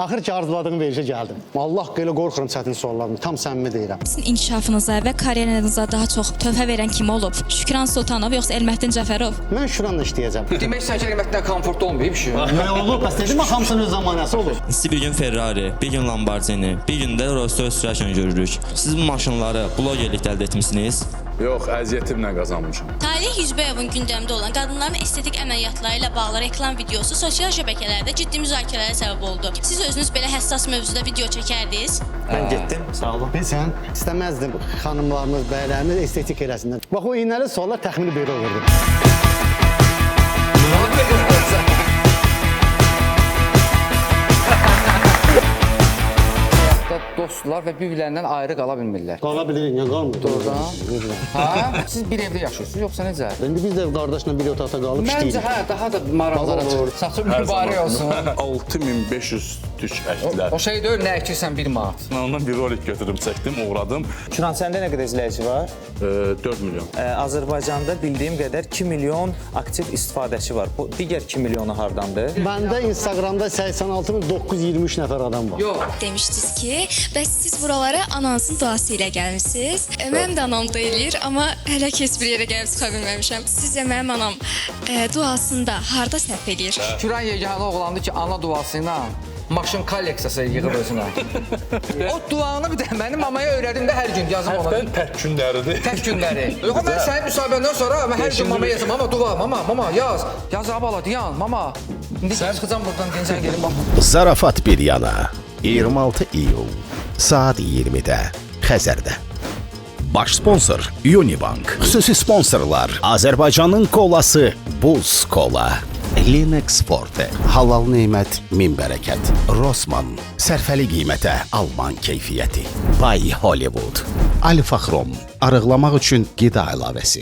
Axır ki arzuladığım verilişə gəldim. Allah haqqı elə qorxuram çətin suallardan. Tam səmimi deyirəm. Sizin inkişafınıza və karyeranıza daha çox töhfə verən kim olub? Şükran Sultanov yoxsa Elməddin Cəfərov? Mən Şükranla işləyəcəm. Demək sən ki, Elməddinlə komfortda olmayıb şey. Nə olub? Bəs dedim axı hamısının öz zamanəsi olur. Sizi bir gün Ferrari, bir gün Lamborghini, bir gün də Rolls Royce sürərkən görürük. Siz bu maşınları blogerlikdə əldə etmisiniz. Yox, əziyyətimlə qazanmışam. Talih Yüzbəyovun gündəmdə olan qadınların estetik əməliyyatları ilə bağlı reklam videosu sosial şəbəkələrdə ciddi müzakirələrə səbəb oldu. Siz özünüz belə həssas mövzuda video çəkərdiniz? Mən getdim. Sağ olun. Bilirsən, istəməzdim xanımlarımız, bəylərimiz estetik eləsinlər. Bax o iynəli suallar təxmini belə olurdu. Həyatda dostlar və bir-birlərindən ayrı qala bilmirlər. Qala bilirik, niyə qalmır? Doğrudan. Hə? Siz bir evdə yaşayırsınız yoxsa necə? İndi biz də qardaşla bir otaqda qalıb Məncə işləyirik. hə, daha da maraqlı Bazara olur. Saçın mübarək olsun. 6500 tük əkdilər. O şey deyil, nə əkirsən 1 manat. Mən ondan bir rolik götürdüm, çəkdim, uğradım. Şükran, səndə nə qədər izləyici var? 4 milyon. Azərbaycanda bildiyim qədər 2 milyon aktiv istifadəçi var. Bu digər 2 milyonu hardandır? Məndə Instagramda 86.923 nəfər adam var. Yox. Demişdiniz ki, bəs siz buralara ananızın duası ilə gəlmisiniz. Mənim də anam da eləyir, amma hələ ki heç bir yerə gəlib çıxa bilməmişəm. Sizcə mənim anam duasında harda səhv eləyir? Şükran yeganə oğlandı ki, ana duası ilə maşın kolleksiyası yığıb özünə. O duanı bir də mənim mamaya öyrədim də hər gün yazım ona. Həftənin tək günləridir. Tək günləri. Yox, mən sənin müsahibəndən sonra mən hər gün mamaya yazım, mama dua, mama, mama yaz. Yaz ha bala, dayan, mama. İndi çıxacam buradan deyəcəm gelin bax. Zarafat bir yana 26 iyul saat 20-də Xəzərdə. Baş sponsor Unibank. Xüsusi sponsorlar Azərbaycanın kolası Buz Kola. Linux Forte. Halal nemət min bərəkət. Rossmann. Sərfəli qiymətə Alman keyfiyyəti. Bay Hollywood. Alfa Xrom. Arıqlamaq üçün qida əlavəsi.